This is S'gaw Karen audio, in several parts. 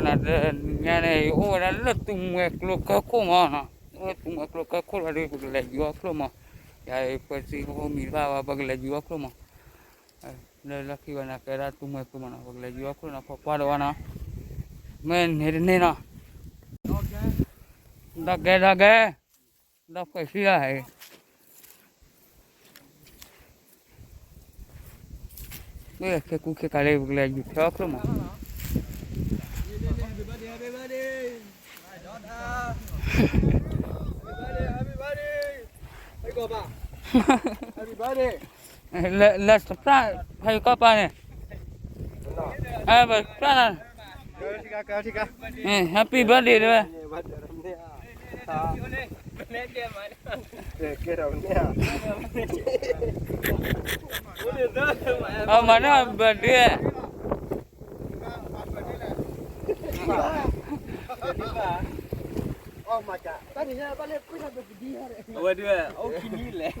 တနံၤညါန့ၣ် ယအိၣ်ဝဲဒၣ်လၢသူမွဲကျိကၢၢ်ခိၣ်မးနီၤ, အိၣ်ဝဲသူမွဲကျိကၢၢ်ခိၣ်လီၤဒီး ပကလဲၤယူၤအီၣ်ချိၣ်မး, ယၤ ပှဲၤစံဖိမံၤတဖၣ်ဝဲ ပကလဲၤယူၤအီၣ်ချိၣ်မး, လၢလီၢ်ခံဝဲန့ၣ် ကဲဒၣ်သူမွဲကျိမးနီၤ, ပကလဲၤယူၤအီၣ်ချိၣ်နီၤ ဖိခွါတဝဲနီၤ, မ့ၢ်န့ၣ်တန့ၢ်နီၤ, ဒီးကဲ ဒီးကဲ ဒီးဖှဲးဆံလီၤ, မ့ၢ်ခဲကူခဲကၤလၢ ပကလဲၤယူၤဖဲအီၣ်ချိၣ်မး, လၢ လၢတဖျၢၣ် ဖဲယကီၢ်ပၢ်န့ၣ်, အဲ ပဖျၢၣ်နၤ, အဲ happy birthday တဲဝဲ, အမၤန့ၢ် birthday အဝဲဒၣ် အိၣ်ခံနံၣ်လဲၣ်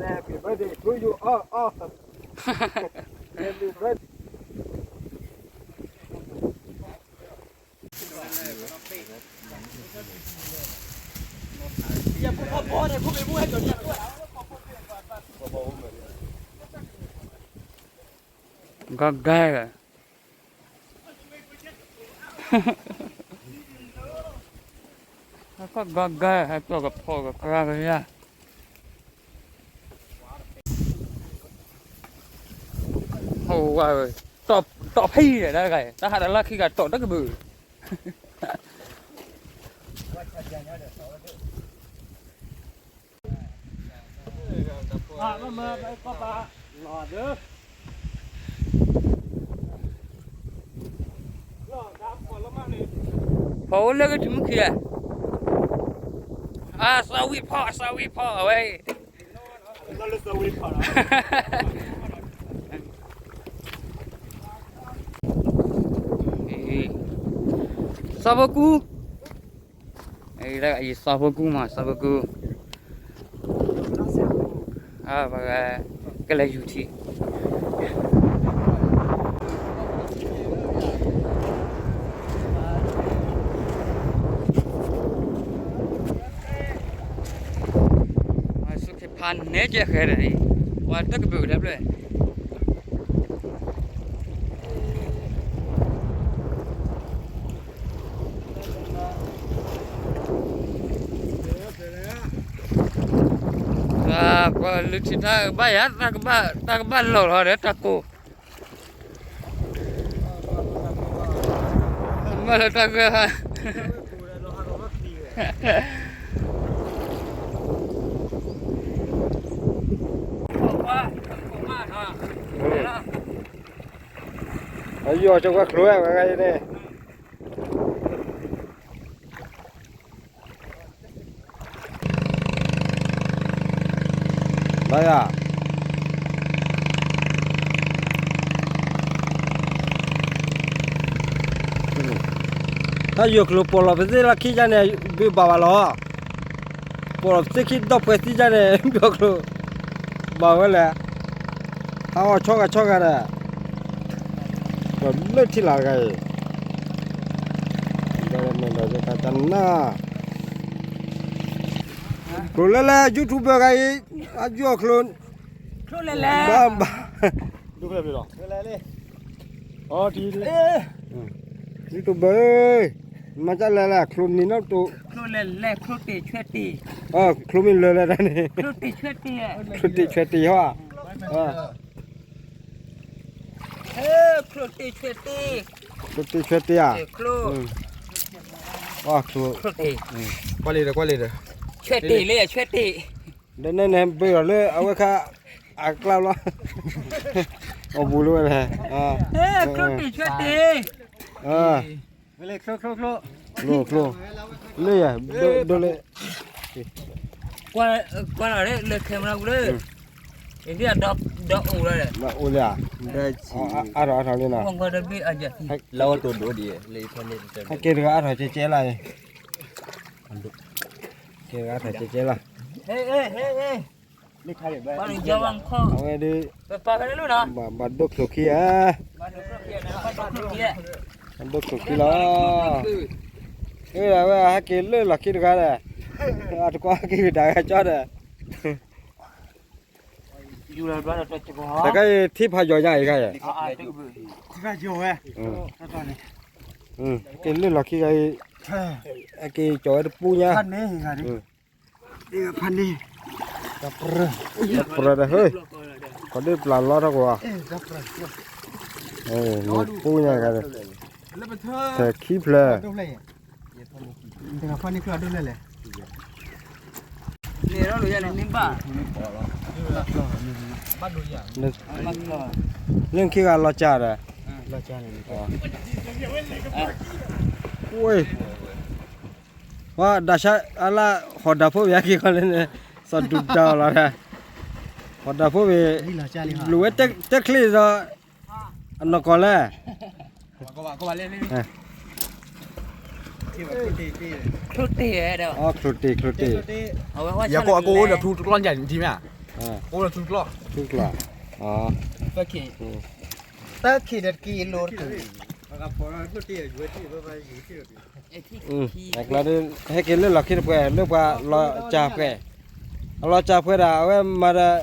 Happy birthday to you all, all. Happy birthday. ဂီၤဂၤ, ဂီၤဂၤ ဟဲပျီၢ်ကဖီၣ်ကကြၢးကယၤ, ဟိဝဲ, တီၢ်ဖံးဒီးတဂၤ, တၢ်ဟးတလၢခံဂၤတီၢ်တကဘုး ဖီအိၣ်လၢကထံမုၢ်ခံဧါ, အသးဝံၣ်ဖီၣ် အသးဝံၣ်ဖီၣ်အဝဲအံၤ, သီဖိကူ, အံၤသီဖိကူမး သီဖိကူ, ပကလဲၤယူၤထံ စူးခ့ဖးနဲကဲဃဲဒီးအံၤ, ပှၤတကဘုးတဖျၢၣ် ပှၤလုၢ်ထံတၢ်ဘၣ်ယၤ တၢ်ကဘၣ်လီၤလီၤဒီးတၢ်ကိး မ့ၢ်လၢတၢ်ဂဲၤဟါ အယီၤကဝဲကျိၤဝဲဂၤအံၤန့ၣ် ဘၣ်ယၤ တၢ်ယိၤကျိၤပီၢ်လီၤပသ့ၣ်လၢခံကန့ၣ် ဘုဘၣ်ဘၣ်လီၤ. ပီၢ်လီၤပသ့ၣ်ခံဒီၣ်ပှဲၤသံကန့ၣ် ဘုကျိၤ ဘၣ်ဝဲလဲၣ်. ဟးအီၣ်ဆီဂၤဆီဂၤဒီး ပှၤလၢထံလၢ်တဂၤအံၤ ဒီးမ့ၢ်ဒီးယတၢ်တနၢ် ကျိၤလဲၤလဲၤ YouTuber ဂၤအံၤ အယီၤကျိၤ ကျိၤလဲၤလဲၤ ဘၣ်ဘၣ် YouTuber မၤကလဲၤလဲၤ ကျိၤနံၤနီၣ်တိၤ ကျိၤလဲၤလဲၤ ကျိၤတ့ၢ်ဆွဲတ့ၢ် ကျိၤမ့ၢ်လၢလဲၤတၢ်န့ၣ် ကျိၤတ့ၢ်ဆွဲတ့ၢ် ကျိၤတ့ၢ်ဆွဲတ့ၢ်ဟီ ကျိၤတ့ၢ်ဆွဲတ့ၢ် ကျိၤတ့ၢ်ဆွဲတ့ၢ်ဧါ ကျိၤ ကွၢ်လံဒီး ကွၢ်လံဒီး ဆွဲတ့ၢ်လၢဆွဲတ့ၢ် ဒီးနဲန့ၣ် ဘၢအီၤလၢအဝဲခါ အကျါလီၤ အီၣ်ဘူးလၢဝဲလဲၣ် ကျိၤတ့ၢ်ဆွဲတ့ၢ် ကျိၤ ကျိၤ လၢယၤ ဒိလၢ ကွၢ်လီၤလၢ camera ပူၤလၢ ဒီးအိၣ်လၢဧါ, အါထီၣ်အါထီၣ်လံနီၤ, လၢအက့ၤတဂၤအါထီၣ်ကဲကဲလၢ်အံၤ, က့ၤတဂၤအါထီၣ်ကဲကဲလၢ်, အဝဲဒၣ် ဘၣ်ဒိၣ်ချိၣ်ခံဧါ, ဘၣ်ဒိၣ်ချိၣ်ခံလီၤ, အဝဲဟဲက့ၤလၢလီၢ်ခံတဂၤဒီး, အတကွၢ်ဟဲက့ၤဒၣ်ဂၤကၠီဒီး တခါအံၤထံဖးယီၤညါအံၤခါယဲၢ်, က့ၤလၢလီၢ်ခံဂၤအံၤ, က့ၤလၢလီၢ်ခံဂၤအံၤ, အက့ၤကၠီၤဝဲတပူညါ, ဖးန့ၣ်, ပြၢဒီးဟၢ, ကီးဒ့ၣ်ပျၢ်လီထီၣ်ကွၢ်, ပူညါဂၤဒီး, ထဲခံဖျၢၣ် လၢခံဂၤလီၤစၢ်ဒီး, ဝဲ, ဝဲဒၣ်ဆါအလၢ ဟီၣ်ဒၣ်ဖိဝဲအက့ၤခီလၢန့ၣ်, စီၤဒူတၢ်အီၤလီၤ, ဟီၣ်ဒၣ်ဖိဝဲ, လူၤဝဲတဲချ့ဒီး, အနီၢ်ကီၢ်လဲၣ် ချိၣ်တ့ၢ်, ချိၣ်တ့ၢ်, ယကအိၣ်လၢထူတကျီၢ်ညါထံမ့ၢ်, အိၣ်လၢထူတကျီၢ်, ထူတကျီၢ်, တၢ်ခံဒီးတကံလိၤတကံ, အကျါဒ် ဟဲက့ၤလၢလီၢ်ခံတပှဲၤ လၢပှၤလီၤစၢ်ပှဲၤ, အလီၤစၢ်ပှဲၤဒီး အဝဲမၤဒီး,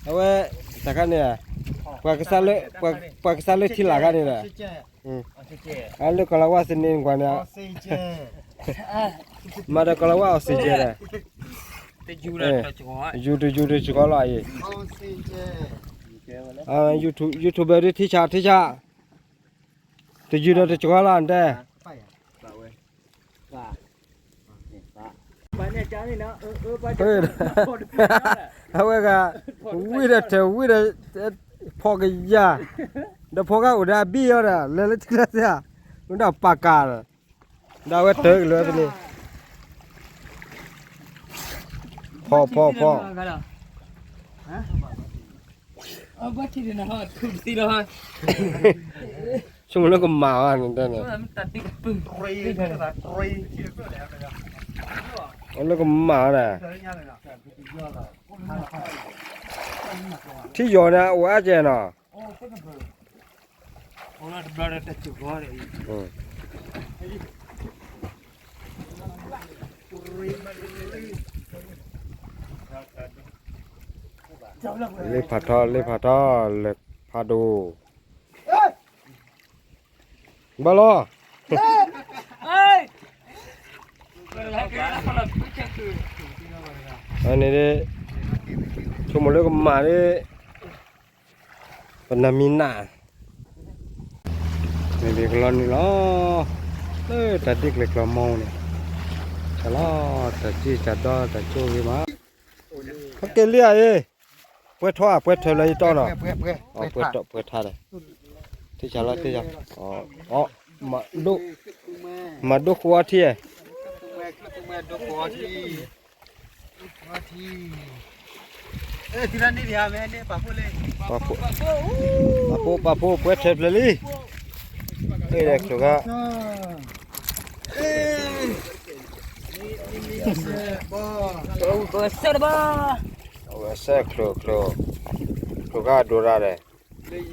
အဝဲ, တခါန့ၣ်, ပှၤကစၢ်လၢ, ပှၤကစၢ်လၢထံလာ်ခါန့ၣ်ဒီး, အလၢကီၤလၤဝါစနံၤကွၢ်န့ၣ်, မၤဒီးကီၤလၤဝါအီၣ်စံၣ်ကဲၤဒီး, ယူၤတယူၤတစှီၤလီၤအံၤ, YouTube ဒ်ထံဆးထံဆး, တယူၤဒီးတစှီၤလီၤတဲ အဝဲဂၤ, ဝံၣ်ဒီးထဲးဝံၣ်ဒီး, ဖီၣ်ကယၤ, ဒီးဖီၣ်ကအိၣ်ဒီးအဘံၣ်အီၤဒီး လဲၤလၢထံလၢသ့ၣ်ဧါ, မ့ၢ်ဒီးပာ်ကၤဒီး, ဒီးအဝဲတၢ်ကလၢာ်ဖဲန့ၣ်, ဖီၣ်ဖီၣ်ဖီၣ် ဆိကမိၣ်လၢကမၣ်ဘၣ်န့ၣ်တဲန့ၣ်, လၢကမၣ်ဒီး, ထံယီၤန့ၣ်အိၣ်အါကဲနီၤ, လ့ဖးထီ လ့ဖးထီ လဲၤဖးဒိၣ်, ဘၣ်လီၤ, န့ၣ်, ဆိကမိၣ်လၢကမၣ်ဒီး, ပနၢ်မံၤနၢ်, မ့ၢ်ဘၣ်ကလီနုာ်လီၤ, လၢတၢ်ဒ့ၣ်ကျဲၤကျီမီန့ၣ်, ဆၢလီၤ, တၢ်စ့ၢ်တၢ်ဒီတၢ်ကၠိဂ့ၤမး, ဟဲက့ၤလံဧါအံၤ, ပှဲၤထီဧါ ပှဲၤထီလၢယတီနီၤ, ပှဲၤထီ ပှဲၤထီဒီး, ထံဆးလီၤ ထံဆး, မၤဒိၣ်ဃိအီထံ, ပာ်ဖှိၣ် ပာ်ဖှိၣ် ပှဲၤထဲဖျၢၣ်လံ, အ့ၣ်ဒီးချိၣ်ခါ, အဝဲဆဲးချိၣ်, ချိၣ်ခါဒိၣ်ရၣ်ဒီး,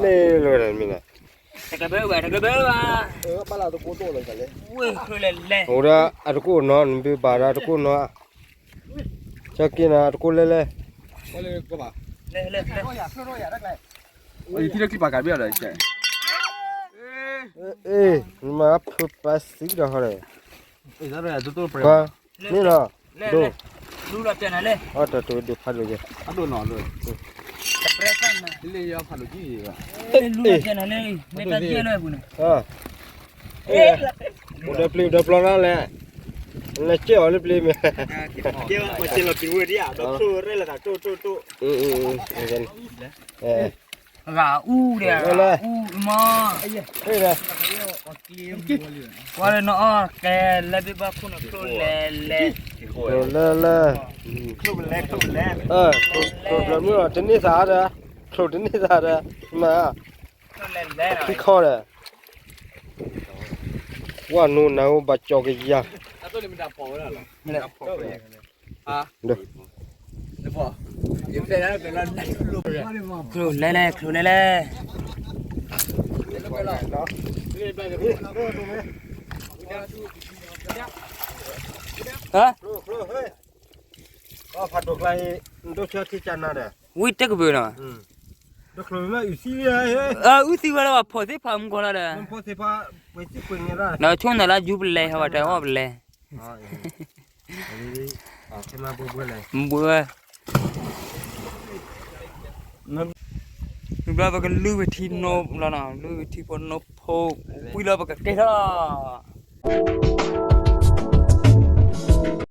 န့ၣ်လၢမ့ၢ်န့ၣ်, အိၣ်ဒီးအတကိၣ်နီၤ နဘုးဘၣ်ဒီးအတကိၣ်နီၤ, ကၠီက့ၤနီၤ အတကိၣ်လဲၣ်လဲၣ်, အ့ၣ် နမၤဖုပာ်စံးဒီးဟီဒီး, န့ၣ်နီၤ, ဒိၣ်, အတၢ်တဒိၣ်ဖးဒိၣ်ယဲ, အိၣ်ဒီးပျံၤဒီးပျီရၣ်လဲၣ်, လဲၤကဲအီၤလၢပျံၤမ့ၢ်, ဂၤအူဒီး, အူမး, အ့ၣ်ဒီး, ကွၢ်လၢနီၢ်အီၣ်ကဲ လဲၤဘ့ၣ်ဘၣ်ခိၣ်နီၤ ချိၣ်လဲၤလဲၤ, လဲၤလဲၤ, ချိၣ်လဲၤလဲၤ, ချိၣ်လဲၤလဲၤ, တန့ၢ်သးဒီး, ချိၣ်တန့ၢ်သးဒီး, မၤ, ခံခီဒီး, ဝဲနူနၤအိၣ်ဘၣ်ကၠီကယၤ, ချိၣ်လဲၤလဲၤ, ချိၣ်လဲၤလဲၤ, ဟါ, ဖးဒိၣ်ကျါအံၤ ဒိၣ်ဆၢထံကနၤဒီး, ဝံတကဘုးနီၤ, ဒိၣ်ချိၣ်မ့ၢ်အုၣ်သံ, အုၣ်သံဝဲလၢဘၣ်ဖီၣ်သ့ၣ်ဖးမူကီၢ်လီၤဒီး, ဒီးဆိနၤလၢယူပလဲၤဟးဘၣ်တၢ်အီၣ်ပလဲၤ, ဘှဲ, ဘျီပကလုၢ်ဝဲထံနီၤလီၤနီၤ, လုၢ်ဝဲထံဖိနီၤဖိ, ပှံၢ်လီၤပကကဲထီၣ်လီၤ.